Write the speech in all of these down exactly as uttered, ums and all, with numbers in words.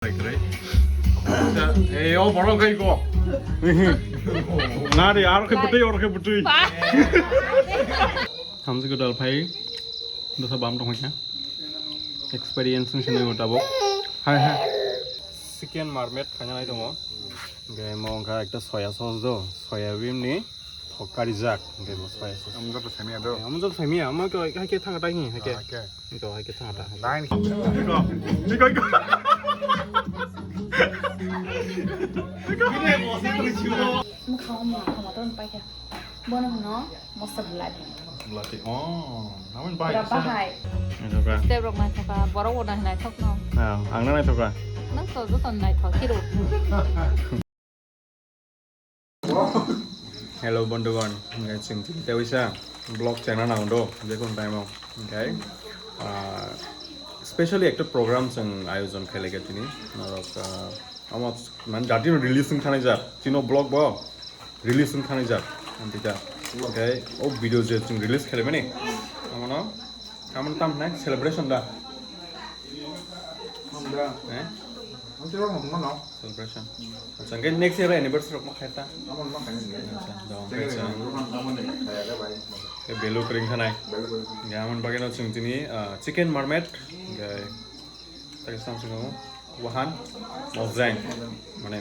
Ei, o borok kai ko. Na de, aro khe bwtwi, aro khe bwtwi. Hamsi godal phai. Dosa bam tong kha. Experience ni sinai mo tabuk. Hai, hai. Chicken marmite khaina nai tongo. Ge mo wngkha ekta soya sauce do, soya bean ni thok karijak. Ge mo soya sauce. Amjak sami ado. Amjak sami, amo ko hai khe thang ta hi, hai khe. Ko hai khe thang ta. Line. Niko, niko, niko. Mwkhang wngma khama to pai khe. Bono hwno mosa bulati. Bulati. Oh, namun bahai. Pura bahai. Naithoka. Step rok naithoka, borok bo nai naithok no. Ah, ang na naithoka. Nang to joto naithok hero. Hello bondhugon, hingke chwng tini tei waisa vlog chengna nango do, jekon time o, hingke, ah, specially ekta program chwng ayojon khailai kha tini, norok, ah, omo man jatino release wng thanai jak, chino vlog bo release wng thanai jak, antika, hingke o video je chwng release khailai mani, omono, omono tam hwnai celebration da? Hamda. Eh? Ang tiro mo ngono. Celebration. Acha, hingke next year anniversary rok ma khaita? Amo ma khaini. Acha, da, hingke acha. Amo ni khaya ga bai. Hingke belu kring khanai. Belu kring. Hingke amon bageno chwng tini, ah, chicken marmite. Hingke tei sam singo wahan mojang. Mane.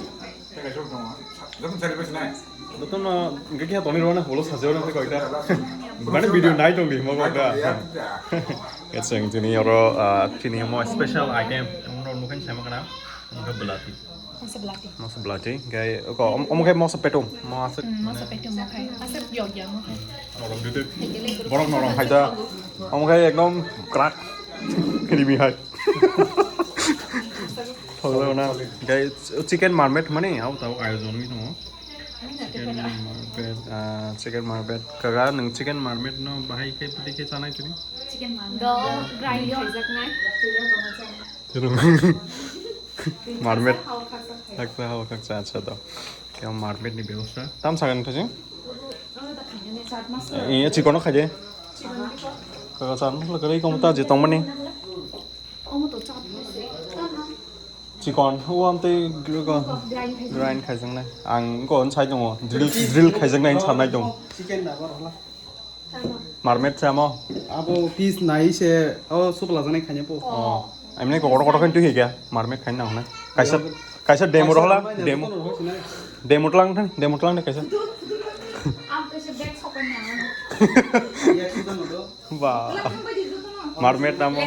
Tei kaisa tong. Joto celebrate nai. Joto no hingke khe toni rona holo sajeo na koita. Mane video nai tong di mo koita. Khe chwng tini oro, ah, tini mo special item. Amo no nukhan sama kana. Hingke belati. Masa belati. Masa belati. Hingke ko om, om khe masa petum. Mo aswk. Hmm, masa petum mo khai. Aswk yog ya mo khai. Norom duduk. Borok norom hai da. Om khe ekdom krak. Creamy hai. Thokjak na. Hingke chicken marmite mani, abo tabuk ayojon wngwi tongo. Chicken marmite, ah, chicken marmite. Kaga, nwng chicken marmite no bahai khe pwtwi khe chanai tini? Chicken marmite. Do grind khaijaknai. Marmite. Khaksa, hawa khaksa, acha do. Khe marmite ni bebosta. Tam sagan thajing? Iya, chikon no khaide. Kaga chat masala kwrwi komo ta je tongmani. Chikon, o amtwi grind khaijaknai. Ang ko on sai tongo. Drill, drill khaijaknai sanai tongo. Chicken na bar hola. Marmite se amo. Abo piece nai se, o supla jani khanya po. Oh. Emne ko kotor kotor khan twi kya? Marmite khaina hona. Kaisa, kaisa demo rohla, demo. Demo tlang thang, demo tlang de kaisa. Ba. Marmite namo.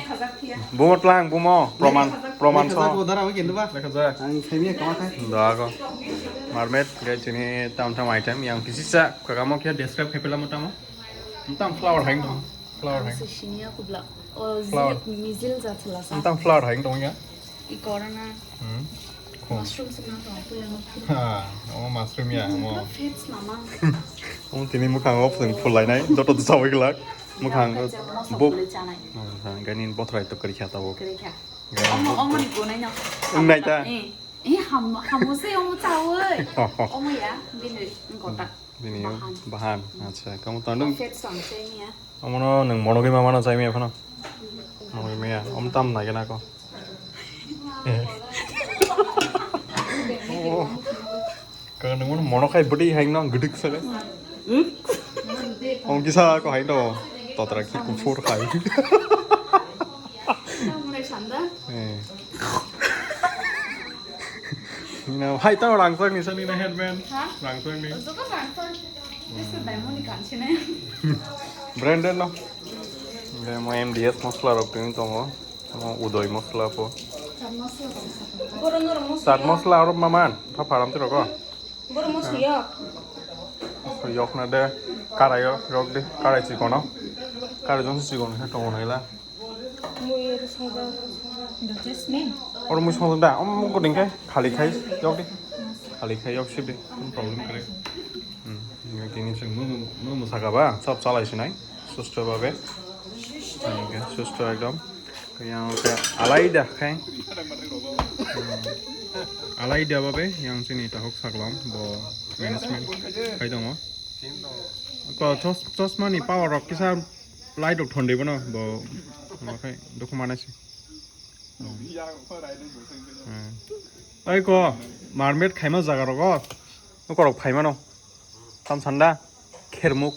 Bumo tlang, bumo. Proman, proman so. Ang khanya kama khai. Da ko. Marmite, gai chini tam tam item yang kisi sa, kagamo kya describe khai pela mo tamo. Tam flour hai no. Flour hai. Siniya kubla. O flour. Mijil jat sila sa. Tam flour hai no ya. I corona. Hmm. Mushroom sima to puya no. Ha, o mushroom ya, o. Fits mama. O tini mukhang o phung phulai nai, doto to sawi glak. Mukhang bo. Mukhang gani bothrai to kari kha tabo. Kari kha. Omo, omo ni gonai no. Nai ta. Eh, eh, ham, ham se omo chawi. Omo ya, bini gota. Bini bahan. Bahan, acha, kamu tandung. Fat song se ni ya. Omono nwng monogwi mamano chai maya phano. Monogwi maya, om tam nai gana ko. Kaka nwng mono khai bwtwi hai no gdwk saka. Om kisa ko hai no. Totra ki kuphur khai. Tamo nai sanda. Eh. Nina, hai tamo rangchak ni sani na headband. Ha? Rangchak ni. Joko rangchak. Ese diamond ni kanchi na. Branded no. Nge mo M D S mosla rok tini tongo. Mo Udoy mosla po. Boro norok mosla. Chat mosla aro maman. Tha pharam ti roko. Boro mosla yok. Yok na de. Karai yok, yok de. Karai chikono. Karai jong chikono se tongo naila. Oro mui songdong da, omo guding khe khali khai yok di. Khali khai yok sip di, problem kwrwi. Hmm, tini chwng mung, mung mwsaka ba, chop chalai sinai, susto babe. Tini khe susto ekdom. Yang khe alaida khai. Hmm. Alaida babe, yang chini tahok saklam, bo management khai tongo. Ko chos-, chosma ni power rok kisa light rok thondwi bono, bo, bo khai dukhu manai se. Oi ko, mermaid khaima jaga rogo. Nokorok phaimano. Tam sanda khermuk.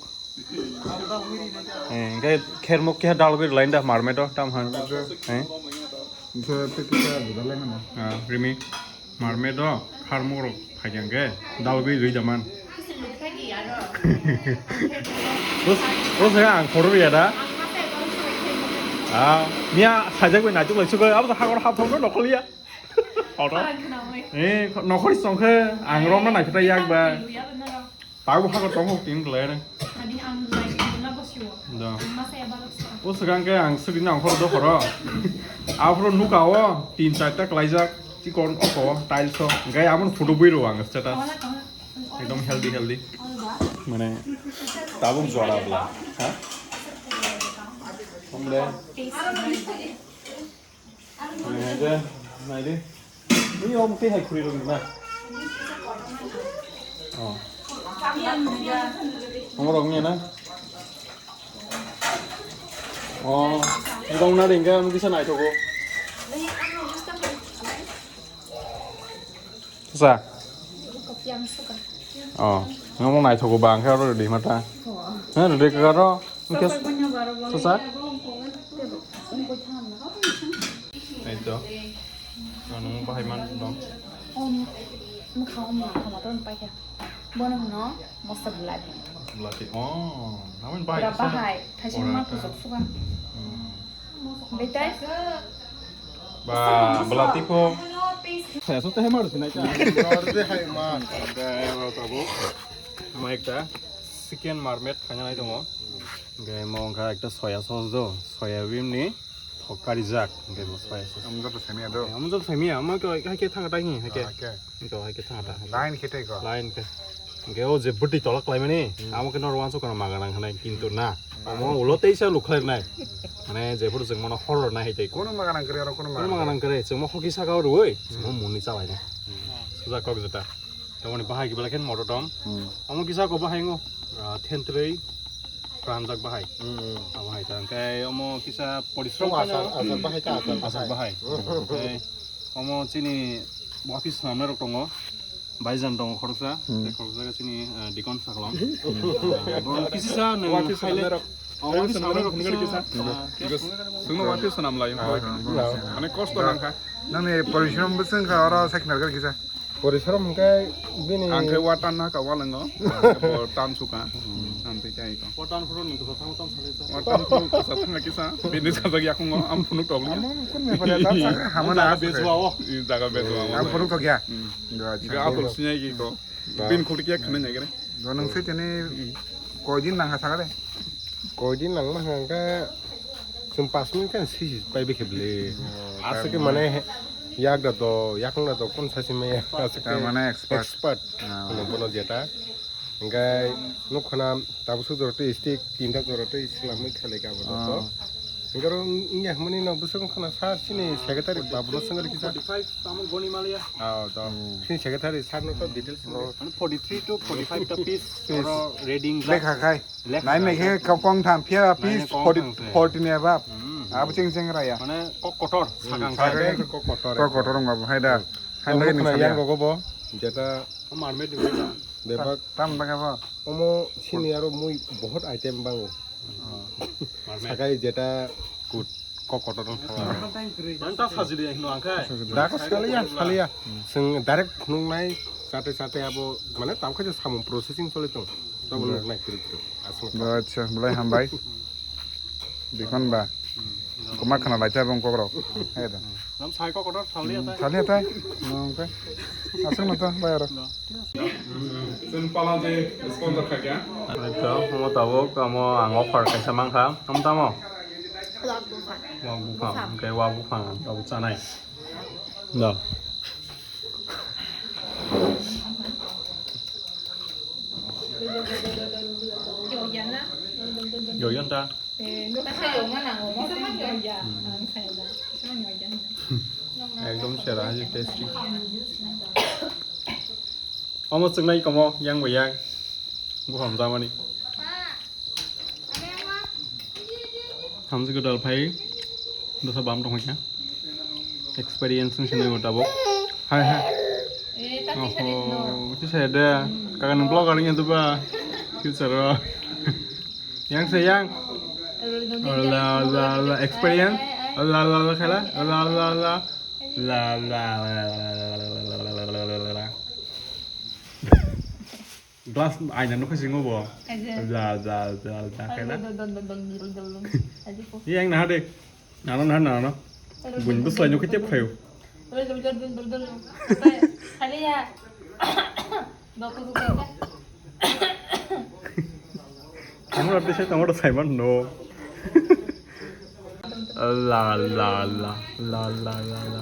Eh, hingke khermuk keha dalgwi rwlainda mermaid o, tam han. Eh? Rimi, mermaid o kharmuk rok phaikha hingke dalgwi rwi da man. Bos, bos ang khoro ya da. Ah, miya sajak bai naituk lai suka, abo hakor hap thok no nokol ya. Oro. Eh, nokhor song khe ang romno naikhe ta yak ba. Tabo hakor tong hok tin glare. Da. O swkang khe ang swkri nang hor do horo. Aphuru nuka o tin char ta klaijak chikon oko tiles o. Gai amon photo bui ro ang status. Ekdom healthy, healthy. Mane tabuk jora bla. Ha? Hombre. Naidi, naidi. Ini om tei hai khuri rok na. Oh. Om rok ni na. Oh, ini dong na ringga mungkin sana itu ko. Sa. Oh, ngomong naithogo ba, angkhe oro rwdi mata. Ha, rwdi kaka ro, angkhe sosa? Naito. Ano bahai man dong. Om, mukha om na khama ton paikha. Bono hino mosta bulati. Bulati. Oh, namen bahai. Pura bahai, thaising ma pusok suka. Hmm. Betai? Ba, belati pho. Saya so teh maru sinai ta. Orde hai ma. Orde hai ma tabo. Ama ekta chicken mermaid khaina nai tongo. Ge mo wngkha ekta soya sauce do, soya bean ni thok kari jak. Ge mo soya sauce. Amjak semi ado. Amjak semi, ama ko hai ke thang ta hi, hai ke. Oke. Ito hai khe thang ta. Line khe tei ko. Line khe. Hingke o je bwtwi tolak khlaimani, hmm, amo khe norok uansuk kheno maga nang khanai, kintu na. Hmm. Omo ulo teisa lukhlai rwnai. Mane jephuru chwng mano hor rwnai hai tei ko. Kono maga nang kwrwi, oro kono maga nang kwrwi. Chwngmo hoki saka o rwui, hmm, chwngmo muni chalai nai. Hmm. Suja kok jeta. Tamoni bahai kibla khen moto tom. Hmm. Omo kisa ko bahai ngo, ah, thentrwi. Pranjak bahai. Hmm, hmm. Abo hai ta. Hingke omo kisa porishrom. Omo asar, asar bahai ta, asar bahai. Asar bahai. Hmm. Hingke omo chini office swnamnai rok tongo. Baijan tongo khoroksa. Hmm. Tei khoroksa khe chini, eh, Dikon Sakhlong. Hmm. Eh, borok kisi sa nwng office swnamnai rok. Oh, office swnamnai rok kisa. Hmm. Ah, kisa. Chwngno office swnam lai. Ah, ah, ah. Mane kosto nangkha. Nangni porishrom bwswng kha oro sakhinar kisa. Porishrom hwnkhe bini. Ang khe wa tan na ka wa lango. Bo tan suka. Ang tei tai ko. Wa tan phuru ni kwsa thang tam sale ta. Wa tan phuru kwsa thang kisa. Bini sajak yakungo am phunuk tobli. Amo kun me pare ta sa hama na. Jaga bejuwa o. I jaga bejuwa o. Am phunuk to kya? Hmm. Ga acha. Ga atul sinyai ki ko. Ba. Bin khulti kya khna nyai gre. Do nang se tene koi din nang ha sagale. Koi din nang ma hwnkhe chwng pas minute khe sisi pai bikhe bwle. Oh, aswk khe mane yak da do, yakung da do, kun sasi maya. Aswk khe mane expert. Expert. Ah. Hwnwi bono jeta. Hingke nuk khana tabuk suk jora twi stick, tinta jora twi swlamwi khalai ka bo joto. Ah. Hingke oro wngya hwnmani no bwswk wngkhana sir chini secretary babu no swngri kisa. Forty-five tamo goni maliya. Ah, to. Hmm. Chini secretary sir no to details. Oh. Mane forty-three to forty-five ta piece. Piece. Oro reading lekha khai. Lekha nai khai. Nai khe kok kong tham phiya piece forty, forty ni above. Hmm. Abo cheng cheng raya. Mane kok kotor, hmm, sakang sakang khai. Kok kotor. Kok kotor wngma bo hai da. Hmm. Hai nai ni yang kok bo. Jeta. Marmit ni. Bebak. Tam baka bo. Omo sini aro mui bohot item bango. Oh. Sakai jeta kut kok kotor wng thang. Ang ta sajili ang no ang khai. Da ko saliya, saliya. Seng direct phunuk nai, sate sate abo, mane tam khe samung processing choli tong. Tamo nuk nai kiri kiri. Asma. Acha, belai hambai. Dikon ba. Koma khana lai ta bong kokrok. Hai da. Nam sai kok kotor thali atai. Thali atai. No, okay. Aswk no ta, bai aro. Chwng pala je sponsor kha kya? Aito, omo tabuk, omo ang offer kaisa mankha. Omo tamo? Wak buphang. Wak buphang. Buphang. Hwnkhe wak buphang ang tabuk chanai. Da. Yoyan na? Yoyan ta. Eh, no. Masa yoyan na, omo. Kisa man yoyan. Hmm. Ang saya da. Kisa man yoyan na. Ekdom sera hai tasty. Omo chwngnai komo yang bo yang. Buphang jamani. Hamsi godal phai. Dosa bam tong kha. Experience ni sinai mo tabuk. Hai, hai. Eh, tati sari no. Oho, ti saya de. Kaga nang vlogger ni tu ba. Future ro. Yang se yang. La, la, la, experience. La, la, la, khala. La, la, la. La, la, la. Glass aina nukha singo bo. Aja. Ja, ja, ja, ja, khe na. Don, don, don, don, don, don, don, don. Aji ko. Iya, yang naha de. Nano, naha, nano. Buin bo slai nukha tep khayo. Don, don, don, don, don, don. Khali ya. Doku, doku, doku. Kamu arti saya kamu udah Simon no. La, la, la, la, la, la, la.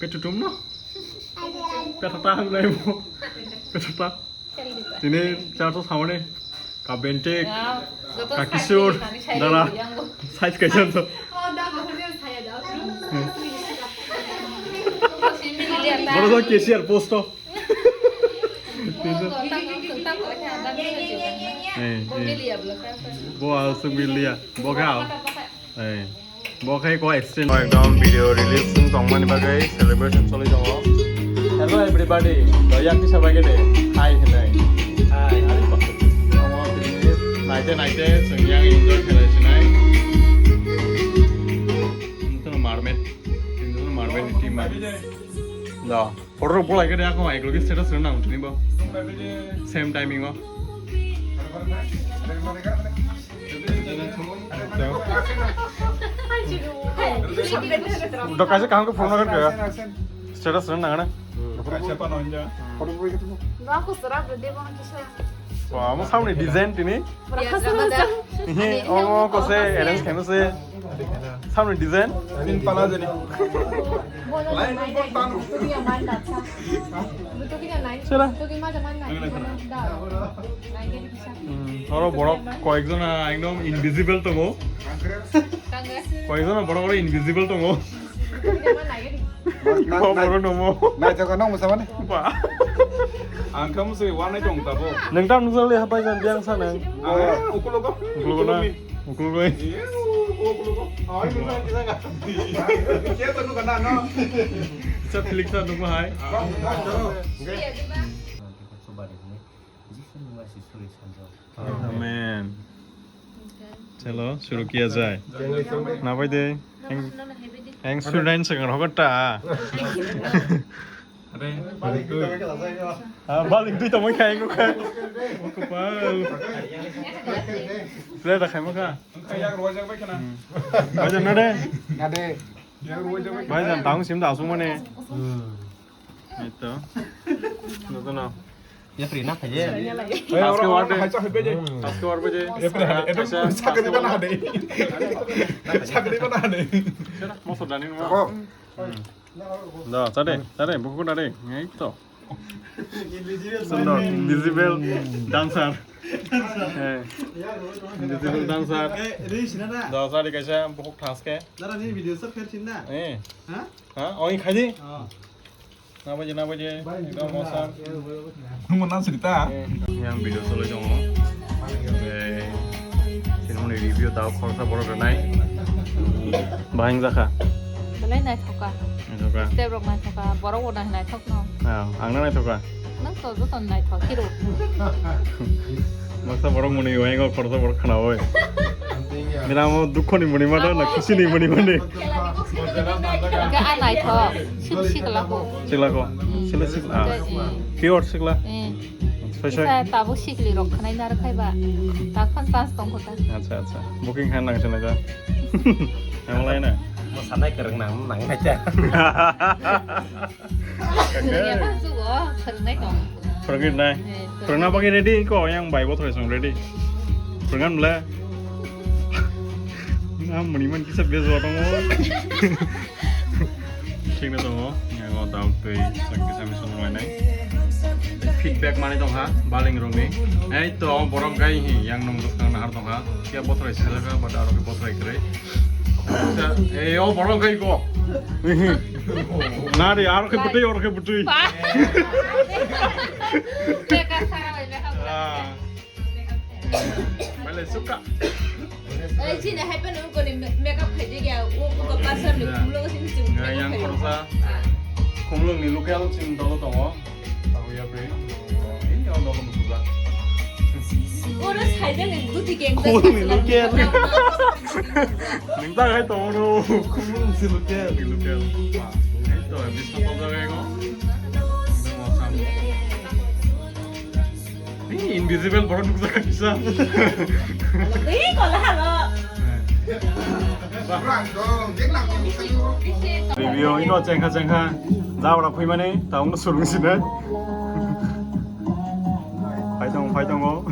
Petutum no? Petata ang nai mo. Petata. Tini charto sawane. Ka Bente, ka Kishore, dara. Size kaisa to. Boro do cashier post to. Eh, eh. Bo aswk miliya. Bo khe. Eh. Bo khe ko exchange. Ekdom video release wng tongmani bagwi celebration choli tongo. Hello everybody. Do yang kisa bagwi de. Hi hinai. Hi. Naite naite chwng yang enjoy khlai sinai. Ini tuh mermaid. Ini tuh mermaid di team. Do. Photo rok bolai khe de, ako eklogi status rwna nang tini bo. Same timing o. Do kaisa kaham khe phone rok khe. Status rwna nang na. Ba, amo samni design tini. He, omo kose arrange khaino se. Samni design. Tin pala jani. Sira. Hmm, oro borok koyekjona ekdom invisible tongo. Koyekjona borok oro invisible tongo. Bo borok nomo. Naithoka nong musa mane? Ba. Ang kamu se wanai tong tabo. Neng tam nujali hapai jan biang sa neng. Ah, ukulogo. Ukulogo na. Ukulogo. Yes, ukulogo. Ai, musa kisa ga. Kya tanu kana no? Sa Felix sa nunggu hai. Amen. Chalo, shuru kiya jai. Na bai de. Heng, heng student se kan hogat ta. Ah, balik tu tamo khai ko khai. Ko pa. Play da khai mo kha. Bai jan na de. Na de. Bai jan tang sim da asung mane. Ito. Ito na. Ya free na khaye. Aske war de. Aske war baje. Sakri bana de. Sakri bana de. Mo so dani mo. Da, tade, tade, buku tade. Ito. Sundor, invisible dancer. Eh, invisible dancer. Da, tade kaisa buku taske. Dara ni video sab kher chinna. Eh. Ha? Ha? Oi khaji. Na baje, na baje, ekdom awesome. Nungmo na sirita. Yang video solai tongo. Eh, sinoni review tao khoroksa borok rwnai. Bahai wngjakha. Belai naithoka. Naithoka. Step rok naithoka, borok bo nai naithok no. Ah, ang na naithoka. Nang to joto naithok hero. Baksa borok muni oi, khoroksa borok khna oi. Bini amo dukho ni muni ma da na khusi ni muni ma de. Ga a naithok. Sik sikla ko. Sikla ko. Sila sikla. Pure sikla. Eh. Soisoi. Isa tabuk sikli rok khnai nar khai ba. Ta khon chance tong kho ta. Acha, acha. Booking khan nang chana ja. Ang lai na. Mo sanai kereng nang nang na cha. Nang ya ba jugo, khwrwngnai tong. Khwrwngwi nai. Eh, khwrwngna bagwi ready ko, yang bai bo thoi song ready. Khwrwngna mle. Nga muni man kisa bezo tongo. Thik na tongo. Yang o dam twi sang kisa mi song mai nai. Feedback mani tong ha, baling rong ni. Ei to borok gai hi, yang nong dos kang nahar tong ha. Kia bothrai sila ka, bata aro ke bothrai kre. Ei, o borok kai ko. Na re, aro ke butui, aro ke butui. Bale suka. Ai, chini hai phano ungkoni me-, makeup khaijak ya, u-, ungkha parsa ni khumulwngo sini chwng makeup yang khoroksa khumulwng ni local chini dolo tongo. Tamo ya bre. Ini orang dolo musuga. Oro saijak ni duty gang. Khumulwng ni local. Neng ta hai tongo no. Khumulwng si local. Ni local. Wah, ini to, bisa apa lagi kok? Ini mau sama. Ni invisible borok nukjak kaisa. Ui, kola halo. Review ino chengkha chengkha. Jabra phuimani taungno surung sine. Phaitong, phaitongo.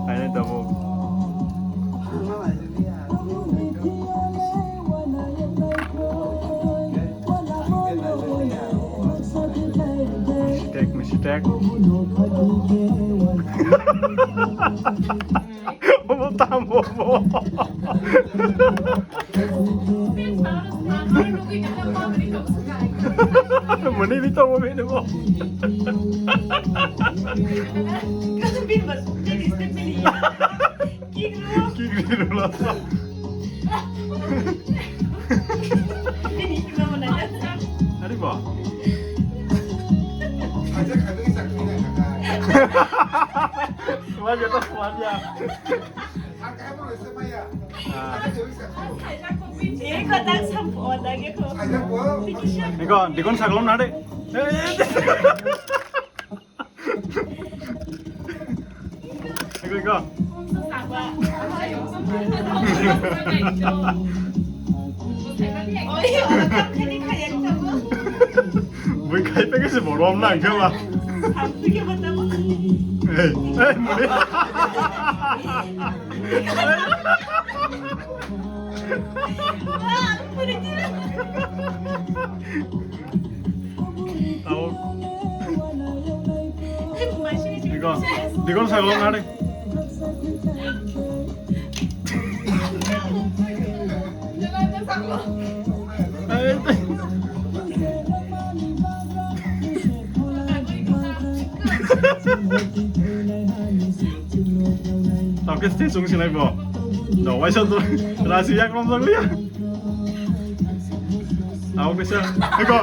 Phainai tabuk. Mistake, mistake. Omo tamo bo. Mani bito mo bini bo. Kigri rula. Ari ba. Wajah tak wajah. Iko tak sampo lagi ko. Iko dikon saklom nade. Iko, iko. Bui khai pake se borom na angke ba. Ei, ei, muni. Tao. Dikon, dikon saklom nade. Tao khe stay chung sinai bo. No, waisa to rasi yak rom jang liya. Tao kisa. Eko.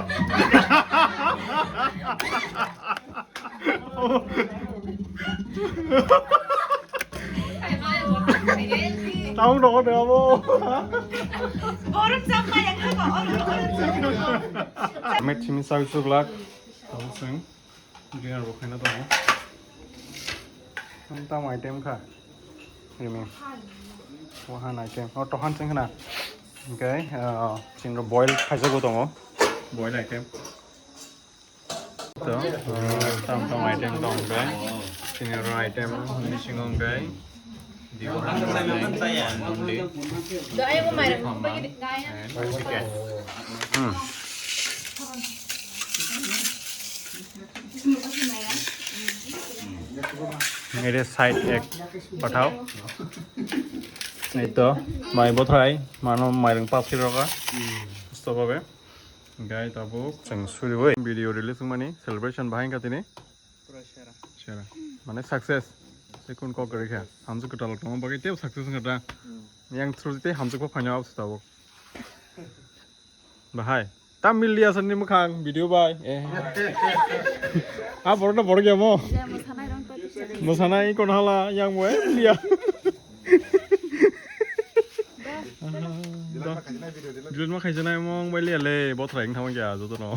Tao no de abo. Borom jam ma yang ko. Met simi sau suglak. Tao sing. Dinner bo khaina tongo. Tam tam item kha. Rimi. Wahan item. Oh, tohan cheng khna. Okay, uh, chini boil khaijak bo tongo. Boil item. To, uh, tam tam item tong khe. Chini ro item missing ong khe. Ede side ek pathao. Eto, mai bothrai, mano mairung pass khe roka. Susto bhabe. Gai tabuk chwng suriwi video release wngmani celebration bahai wngkha tini. Pura sera. Sera. Mane success. Ekun kok gari kha. Hamjwk kwtal tongma bagwi tei success wngkha da. Hmm. Yang through tei hamjwk bo phaino abs tabuk. Bahai. Tam mil liya sani mukhang video bai. Eh. Ah, borok na borok ya mo. Ya, mosanai rong to. Mosanai kon hala yang mo, eh, liya. Dulma khaijana mo, bai liya le, bothrai wng thangma kya, joto no.